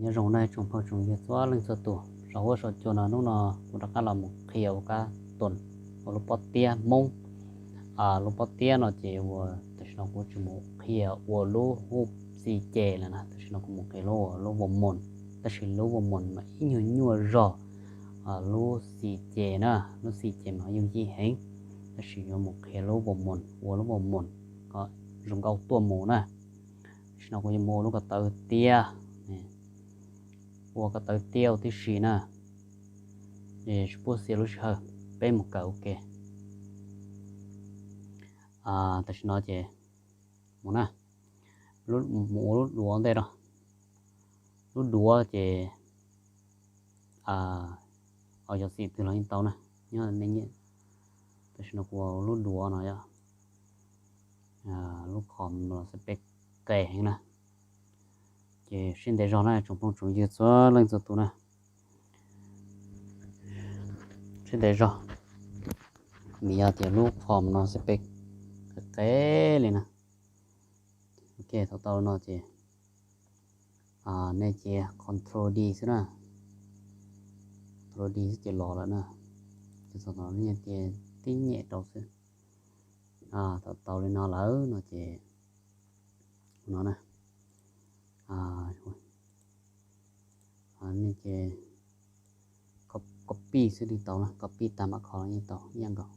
Nyob zoo nawb tsoom phooj tsoom ywg txhua leej txhua tus, saum huab saum cua no hnub no kuv rov qab los mus qhia ua kab toom ua lub pob tiab Hmoob. Lub pob tiab no ces ua tam sim no kuv tsis mus qhia ua lub hu xi ces lawm na, tam sim no kuv mus qhia lub ua lub vos moos, tab sis lub vos moos mas ib nyuag nyuaj zog lub xi ces na, lub xi ces mas yooj yim heev, tab sis yuav mus qhia lub vos moos, ua lub vos moos kom zoo nkauj tuaj mus na. Tam sim no kuv yuav mus ua lub ko taw tiab, ua ko taw tiab ua tib si na. Es tsis pub xiam lub sij hawm, peb mus kawm ua ke. Tam sim no ces mus na, mus ua lub duav ntej no. Lub duav ces ua xim twg los yeej tau na, nyob nej nyiam. Tam sim no kuv ua lub duav no yog lub qhov no xwb peb qe heev na. Ces sib ntev zog na tsoom phooj tsoom ywg txhua leej txhua tus na, sib ntev zog, vim yog tias lub qhov no xwb peb qe li na. Ok, thaum tau no ces nej cia control D xwb na, control D xwb ces los lawm na. Ces thaum no nej cia tib nyem rau xwb. Thaum tau li no lawm no ces no na, nej ces copy xwb li tau na, copy tag mam kho los yeej tau ib yam nkaus.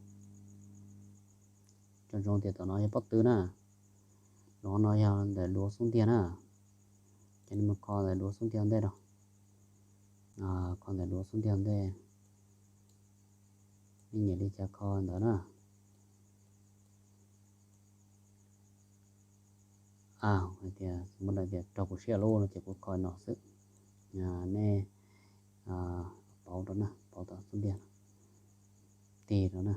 Tsom zoo tias tom no yog pob tw na, los no yog ntawm duav xub ntiag na, ces nej mus kho ntawm duav xub ntiag ntej rau, kho ntawm duav xub ntiag ntej, nej nyiam li cas kho ntawd na. Hais tias xws li tias raug kuv siab lub no ces kuv kho no xwb. Nej pauv rau na, pauv tom xub ntiag, tig rau na,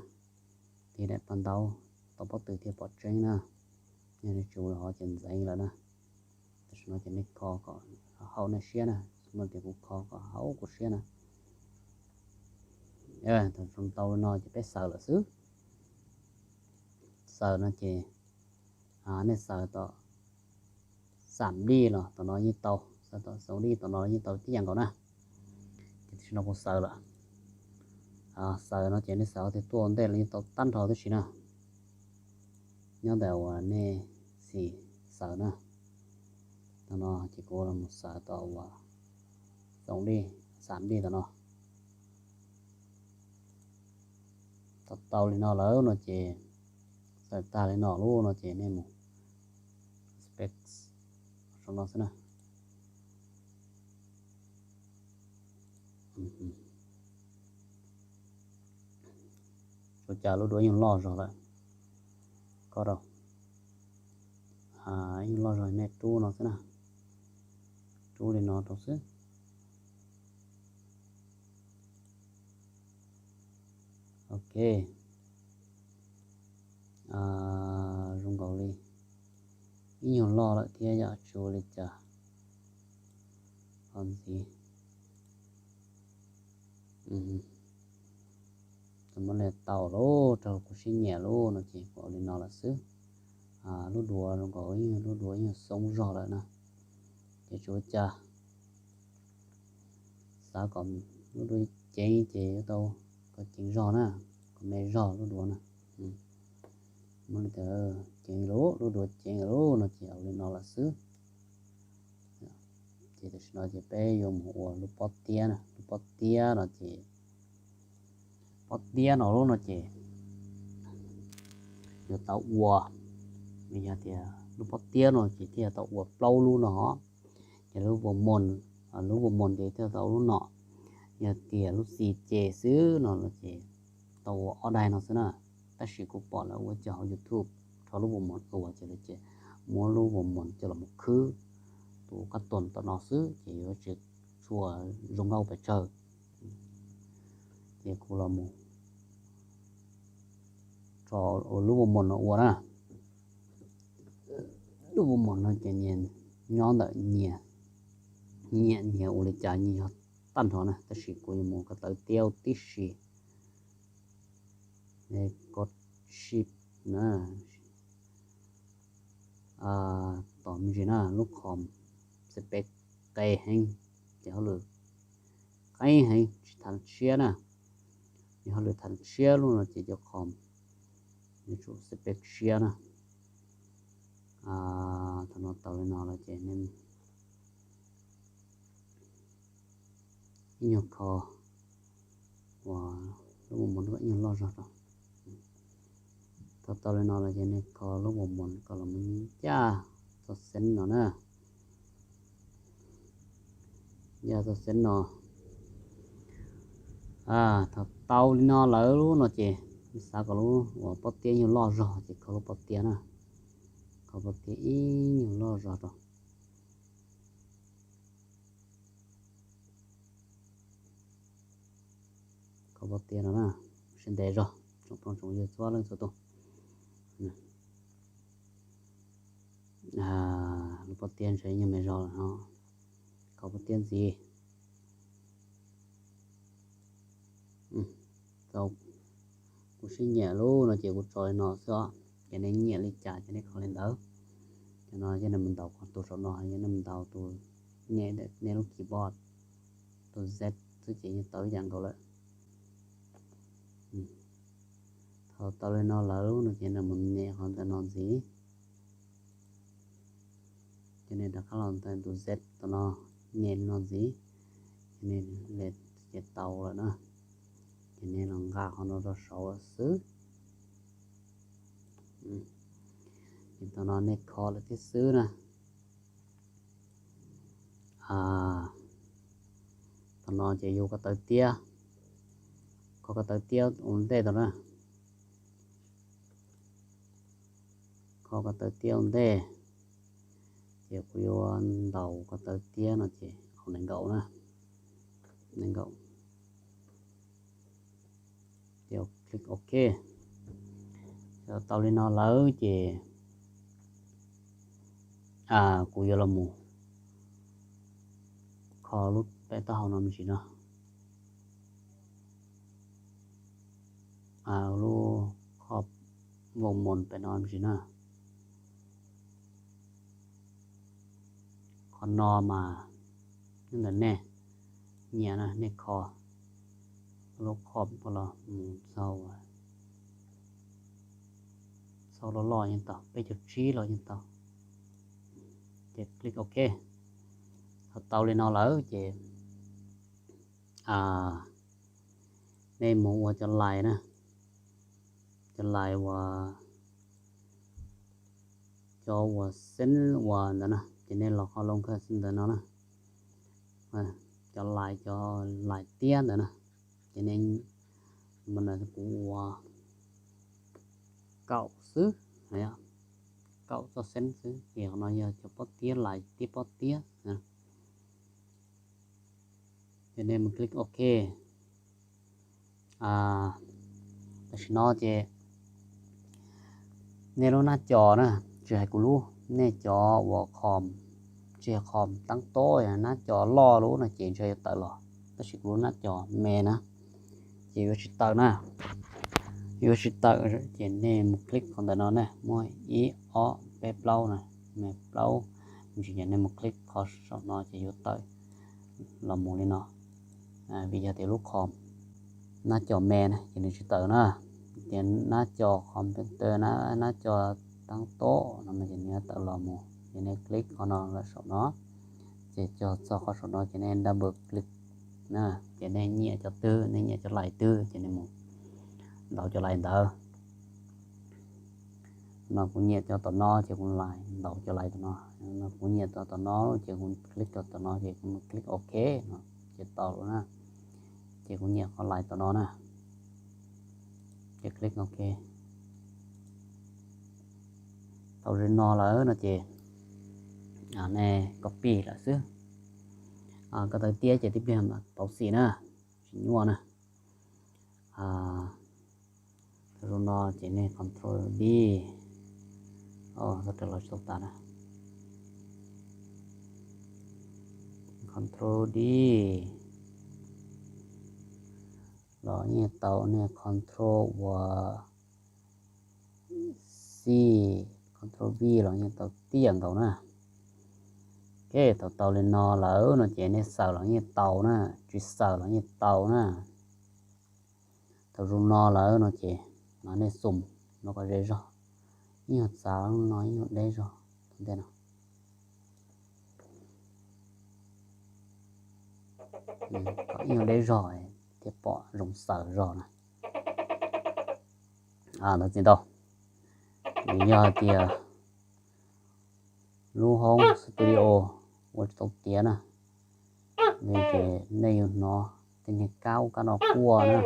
tig daim paj ntaub, tau pob tw thiaj pom tseeb na. Yog nej tsis ua li hov ces ntxeev lawm na. Tam sim no ces nej kho kom haum nej siab na, xws li tias kuv kho kom haum kuv siab na. Thaum tau li no ces peb xaws lawm xwb. Xaws no ces nej xaws tom xam dij los tom no yeej tau, xaws tom xoom dij tom no yeej tau tib yam nkaus na. Ces tam sim no kuv xaws lawm. Xaws no ces nej xaws tias tuaj ua ntej los yeej tau tag nrho tib si na, nyob ntawm uas nej xim xaws na. Tom no ces kuv los mus xaws tom uas xoom dij, xam dij tom no. Tau tau li no lawm no ces, xaws tag li no lub no ces nej mus space, no xwb na. Ua cas lub duav yeej loj zog lawm, koj rau, yeej loj zog, nej rub no xwb na, rub li no rau xwb. Ok, zoo nkaus li ib nyuag loj lawm thiab yom, tsis ua li cas. Qhov ntxiv, muab li tau lub rau kuv siab nyiam lub no ces kuv ua li no lawm xwb. Lub duav zoo nkaus, lub duav yeej xoob zog lawm na, ces tsis ua cas. Xav kom lub duav ceev ces yuav tau kom ceev zog na, kom me zog lub duav na. Muab li tias ceev lub, lub duav ceev lub no ces ua li no lawm xwb. Ces tam sim no ces peb yuav mus ua lub pob tiab na, lub pob tiab no ces, pob tiab no lub no ces yuav tau ua, yog tias lub pob tiab no ces thiaj tau ua plaub lub no, ces lub vos moos, lub vos moos ces thiaj tau lub no. Yog tias lub xi ces xwb no no ces tau ua ob daim no xwb na. Tab sis kuv pom lawv ua cov hauv YouTube rho lub vos moos ua ces lawv ces muab lub vos moos coj los mus khwb tus kab toom tom no xwb ces yuav tsis tshua zoo nkauj pes tsawg. Ces kuv los mus rho lub vos moos no ua na. Lub vos moos no ces nyias nyob ntawm nyias, nyias ua li cas nyias yog tag nrho na, tab sis kuv yuav mus ko taw tiab tib si. Ko ship na, tom me ntsis na, lub qhov xi peb qe heev. ces hauj lwm qeeb heev, tsis thav tshiab na. Yog hauj lwm thav tshiab lub no ces cov qhov yuav tsum xij peb tshiab na. Thaum no tau li no lawm ces nej ib nyuag kho uas lub mus mus ib nyuag loj zog rau. Thaum tau li no lawm ces nej kho lub mus mus kom los mus ncaj txoj xeeb no na. Ncaj txoj xeeb no. Thaum tau li no lawm no ces xav kom lub uas pob tiab nyuag loj zog ces kho lub pob tiab na. Kho pob tiab ib nyuag loj zog rau. Kho pob tiab no na, siab ntev zog tsoom phooj tsoom ywg txhua leej txhua tus. Lub pob tiab ntshe nyuag me zog lawm no. Kho pob tiab ntxiv. Tau, kuv sib nyiam lub no ces kuv tso li no xwb os. Ces nej nyiam li cas ces nej kho li ntawd. Cov no yog nej mus ntaus qhov tus saum no, yog nej mus ntaus tus nyem ntawm nej lub keyboard, tus Z xwb ces yeej tau ib yam nkaus lawm. Thaum tau li no lawm no ces nej mus nyem qhov ntawm no ntxiv. Ces nej rov qab los ntawm tus Z tom no, nyem li no ntxiv, ces nej li ces tau lawm na. Ces nej los nqa qhov no rau saud lawm xwb. Ces thaum no nej kho lawm thiab xwb na. Thaum no ces yuav ko taw tiab, kho ko taw tiab ua ntej tau na. Kho ko taw tiab ua ntej, ces kuv yuav ntaus ko taw tiab no ces au nees nkaum na, nees nkaum. Ces click OK. Tau li no lawm ces kuv yuav los mus kho lub pem taub hau no me ntsis no. Lub kho voos moos pem no me ntsis na. Qhov no mas ntawm nej nyiam na, nej kho lub kho los mus txog txog loj loj yeej tau, peb caug tsib los yeej tau. Ces click OK. Thaum tau li no lawm ces nej mus ua cov lais na, cov lais uas, cov uas xeeb uas ntawd na, ces nej los qhov loo kawg xwb ntawd no na, cov lais, cov lais tiab ntawd na, ces nej, kuv ua kaum xwb, kaum txoj xeeb xwb, ces qhov no yog cov pob tiab, lais tiab pob tiab. Ces nej mus click OK. Tam sim no ces nej lub nab co na, tsis hais kuv lub, nej cov uas khom, tsis hais khom tab tob, nab co loj lub no ces ntshe yuav tawm los, tab sis kuv lub nab co me na, ces yuav tsis tawm na. Yuav tsis tawm ces nej mus click qhov ntawm no na, muaj ib ob peb plaub na, me plaub, me ntsis ces nej mus click qhov saum no ces yuav tawm los mus li no. Vim yog tias lub khom nab co me na ces nws tsis tawm na. Ces nab co computer, nab co tab tob no ces nws yuav tawm los mus, ces nej click qhov no lawm saum no, ces cog txog qhov saum no ces nej double click na, ces nej nyiam cov twg, nej nyiam cov lais twg ces nej mus ntaus cov lais ntawd. No kuv nyiam cov tom no ces kuv lais, ntaus cov lais tom no. No kuv nyiam cov tom no ces kuv click rau tom no ces kuv click OK no, ces tau lawm na. Ces kuv nyiam qhov lais tom no na, ces click OK. Tau li no lawm no ces nej copy lawm xwb. Ko taw tiab ces tib pliag mam pauv xim na, tsis nyuaj na. Tau li no ces nej control D, tau raws los tsis tau tas na. Control D los yeej tau, nej control uas C, control V los yeej tau tib yam nkaus na. Thaum tau li no lawm no ces nej xaws los yeej tau na, tsis xaws los yeej tau na. Thaum zoo no lawm no ces nej xum no kom ze zog, ib nyuag txav no ib nyuag deb zog, ntej no kom ib nyuag deb zog thiaj pom zoo xaws zog na. Ntawd tsis tau, yog hais tias lub hoob studio ua tsis tau tiav na, ces nej yuav hnov tej niag kab ub kab no quaj na,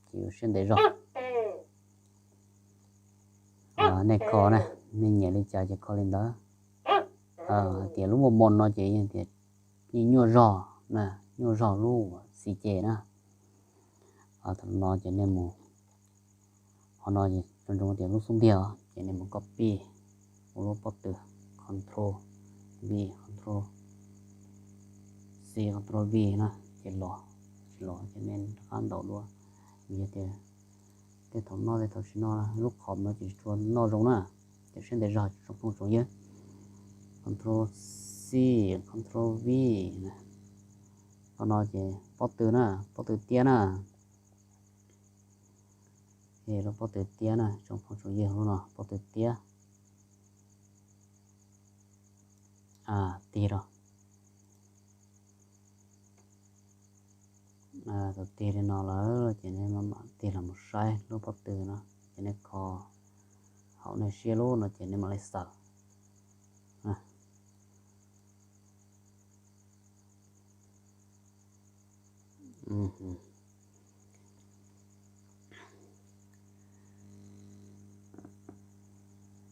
ces yuav siab ntev zog. Nej kho na, nej nyiam li cas ces kho li ntawd. Hais tias lub mos mos no ces yeej tias yeej nyuaj zog na, nyuaj zog lub xim ces na. Thaum no ces nej mus, qhov no ces zoo zoo tias lub xub ntiag ces nej mus copy ua lub pob tw, control V, control C, control V na, ces los, los ces nej rov qab ntaus dua. Yog tias tej thaum noj tej thaum tsis noj, lub qhov no ces tsis tshua noj zoo na, ces siab ntev zog tsoom phooj tsoom ywg. Control C, control V na. Qhov no ces pob tw na, pob tw tiab na. Lub pob tw tiab na tsoom phooj tsoom ywg, lub no pob tw tiab. Tig rau, thaum tig li no lawm ces nej mam tig los mus saib lub pob tw no, ces nej kho haum nej siab lub no ces nej mam li xaws.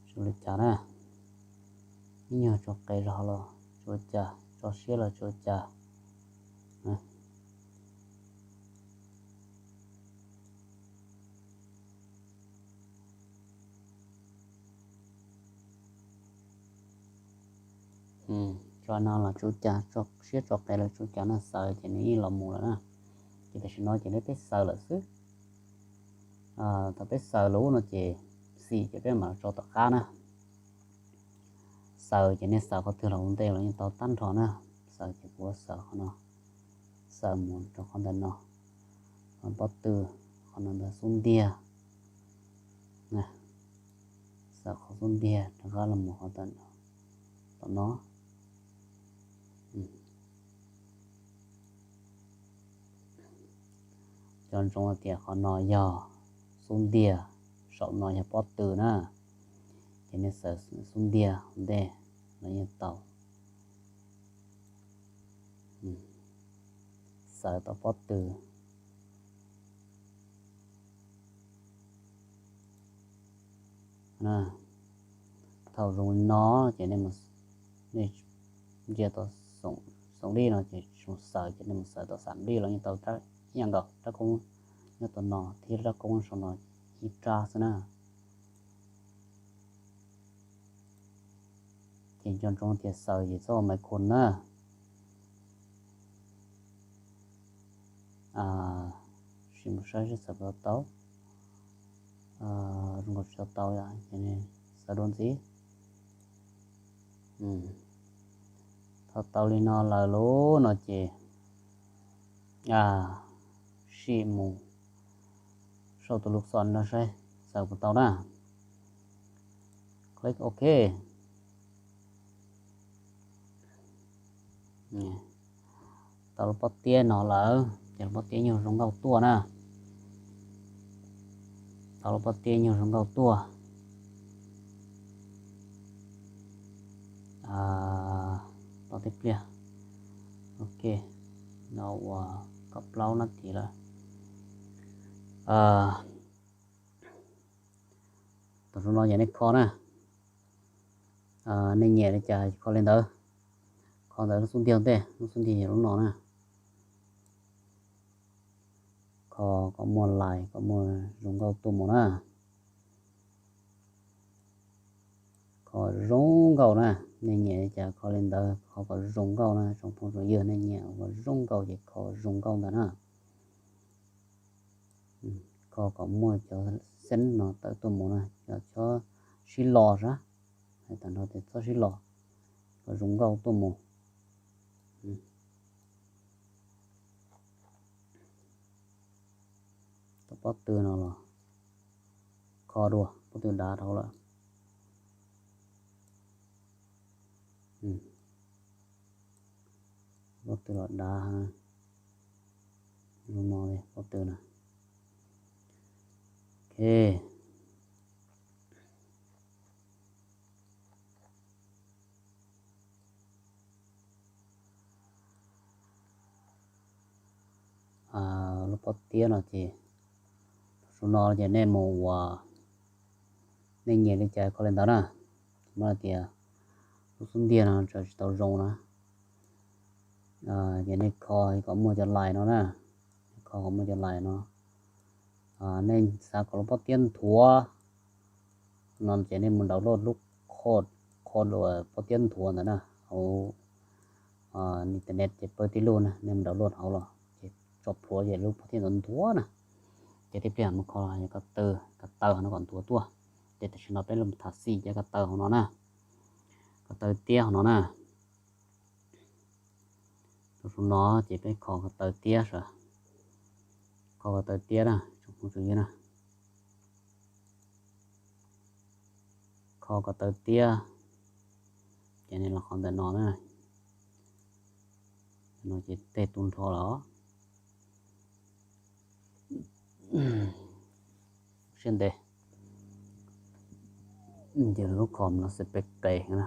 Tsis ua li cas na, ib nyuag tso qe zog los tsis ua cas, tso siab los tsis ua cas. Tso no los tsis ua cas, tso siab tso qe los tsis ua cas na, xaws ces nws yeej los mus lawm na. Ces tam sim no ces nej peb xaws lawm xwb. Thaum peb xaws lawm no ces xim ces peb mam tso tom qab na. Xaws ces nej xaws qhov twg los ua ntej los yeej tau tag nrho na. Xaws ces kuv xaws qhov no, xaws mus rau qhov ntawm no, qhov pob tw, qhov no ntawm xub ntiag na. Xaws qhov xub ntiag rov qab los mus qhov ntawm no, tom no. Nco ntsoov hais tias qhov no yog xub ntiag, saum no yog pob tw na, ces nej xaws xub ntiag ua ntej los yeej tau. Xaws tom pob tw. Thaum zoo li no ces nej ntsia tau xoom lij no ces tsis zoo xaws ces nej mus xaws tom xam lij los yeej tau, ib yam nkaus, rab koob nyob tom no thiab rab koob saum no ib rab xwb na. Ces nco ntsoov tias xaws ces txhob ua mai khun na. Sim mus saib seb xaws puas tau, zoo nkaus tsis tau tau, ces xaws dua ntxiv. Thaum tau li no lawm lub no ces sim mus saum tus lub xom no saib xaws puas tau na. Click OK. Tau lub pob tiab no lawm ces lub pob tiab nyuag zoo nkauj tuaj na. Tau lub pob tiab nyuag zoo nkauj tuaj. Tau tib pliag. Ok, no ua kaum plaub nab tis lawm. Tam sim no ces nej kho na, nej nyiam li cas kho li ntawd. Kho ntawd lub xub ntiag ntej, lub xub ntiag yog lub no na. Kho kom muaj lais kom muaj zoo nkauj tuaj mus na. Kho zoo nkauj na, nej nyiam li cas kho li ntawd, kho kom zoo nkauj na, tsoom phooj tsoom ywg nej nyiam kom zoo nkauj ces kho zoo nkauj ntawd na. Kho kom muaj cov xeeb no tawm tuaj mus na, cov txhob sib los sab, hais tag nrho tias txhob sib los, Kom zoo nkauj tuaj mus. Tus pob tw no los kho dua, pob tw dav dhau lawm. Pob tw los dav, zoo no li pob tw na. Ok. Lub pob tiab no ces, tus no ces nej mus ua, nej nyiam li cas kho li ntawd na. Muab hais tias lub xub ntiag no tseem tsis tau zoo na, ces nej kho kom muaj cov lais no na, kho kom muaj cov lais no. Nej xav kom lub pob tiab nthuav no ces nej mus download lub code, code uas pob tiab nthuav ntawd na, hauv internet ces pawg tib lub na, nej mus download hauv los ces tso plhuav ces lub pob tiab nthuav nthuav na. Ces tib pliag mus kho yog ko taw, ko taw hauv no kom nthuav tuaj. Ces tam sim no peb los tham xim cov ko taw hauv no na, ko taw tiab hauv no na. Tus no ces peb kho ko taw tiab sav, kho ko taw tiab na, tsoom phooj ywg na. Kho ko taw tiab, ces nej los qhov ntawm no na, no ces tej tu nrho los siab ntev. Ces lub kho no xwb peb qe na.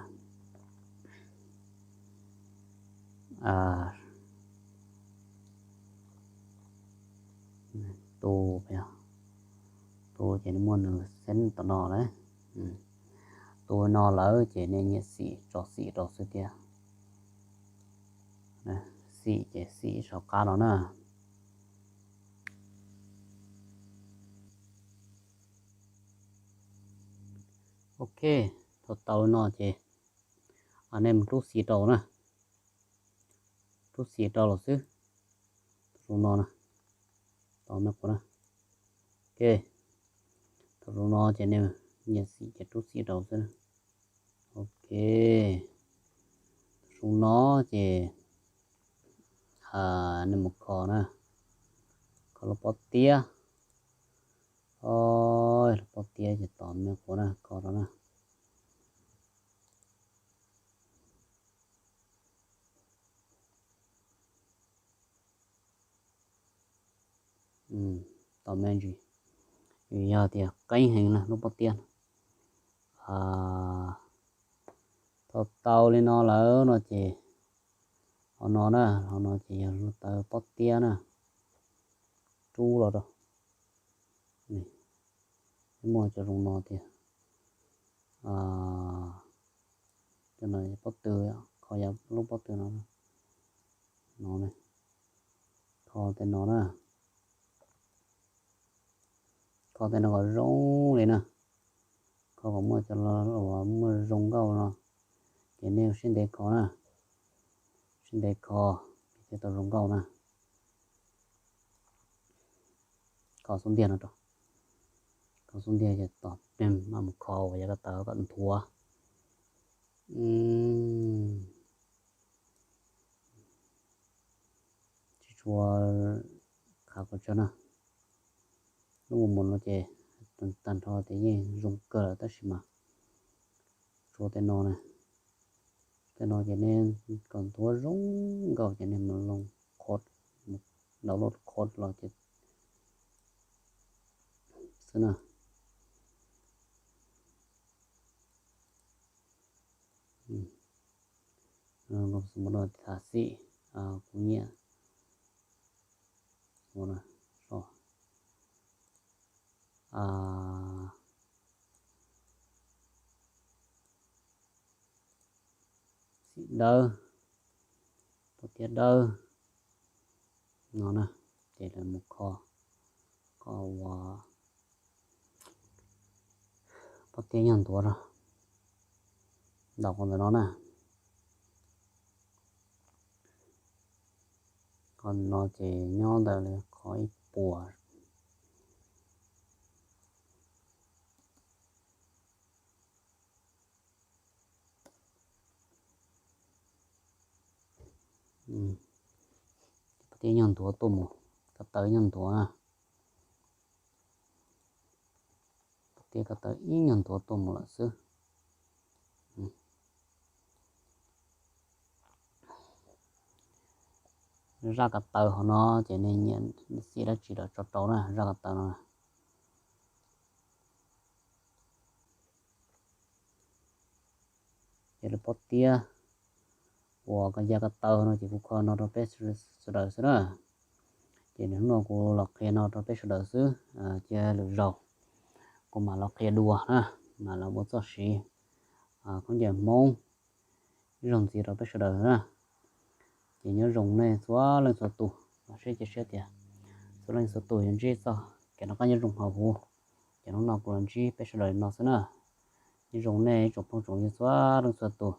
Tu, tu ces muaj nws xeeb tom no lawm. Tu no lawm ces nej nyiam xim tso xim rau xwb thiab. Xim ces xim saum qab no na. Ok, thaum tau li no ces nej mus rub xim rau na. Rub xim rau los xwb. Tus no na, tos me qhuav na. Ok, tus no ces nej nyiam xim ces rub xim rau xwb. Ok, tus no ces nej mus kho na, kho lub pob tiab. Lub pob tiab ces tos me qhuav na, kho rau na. Tos me ntsis, vim yog tias qeeb heev na lub pob tiab. Thaum tau li no lawm no ces, hauv no na, hauv no ces yog lub taw pob tiab na, rub los rau. Muaj cov zoo no tiag. Cov no pob tw, kho yog lub pob tw no, no, kho tej no na. Kho tej no kom zoo li na, kho kom muaj cov uas muaj zoo nkauj no, ces nej ua siab ntev kho na, siab ntev kho thiaj tau zoo nkauj na. Kho xub ntiag no rau, kho xub ntiag ces tos pem mam mus kho uas yog ko taw kom nthuav. Tsis tshua khav kho tsawg na. Lub mus mus no ces tag nrho ces yeej zoo kawg lawm tab sis mas tshuav tej no na, tej no ces nej kom nthuav zoo nkauj ces nej mus loo qhov, download code los ces xwb na. Xim, kuv nyiam xim dawb, pob tiab dawb no na, ces lawv mus kho, kho ua pob tiab nyuag nthuav rau, ntaus qhov ntawm no na. Qhov no ces nyob ntawm li qhov ib puas. Pob tiab nyuag ntuav tuaj mus, ko taw nyuag ntuav na. Pob tiab ko taw ib nyuag ntuav tuaj mus lawm xwb. Zaj ko taw hauv no ces nej nyiam xim dab tsi los tso rau na, zaj ko taw no. Ces lub pob tiab uas ko ya ko taw no ces kuv kho no rau peb sawv daws xwb na. Ces hnub no kuv los qhia no rau peb sawv daws xwb, cia lwm zaus kuv mam los qhia dua na, mam los ua txoj siv khaub ncaws Hmoob ib zaug ntxiv rau peb sawv daws na. Ces nyob zoo nej txhua leej txhua tus, los seb cia siab tias txhua leej txhua tus yuav ntsib txoj kev noj qab nyob zoo hauv huv. Ces hnub no kuv los ntsib peb sawv daws li no xwb na. Nyob zoo nej ib tsoom phooj tsoom ywg txhua leej txhua tus.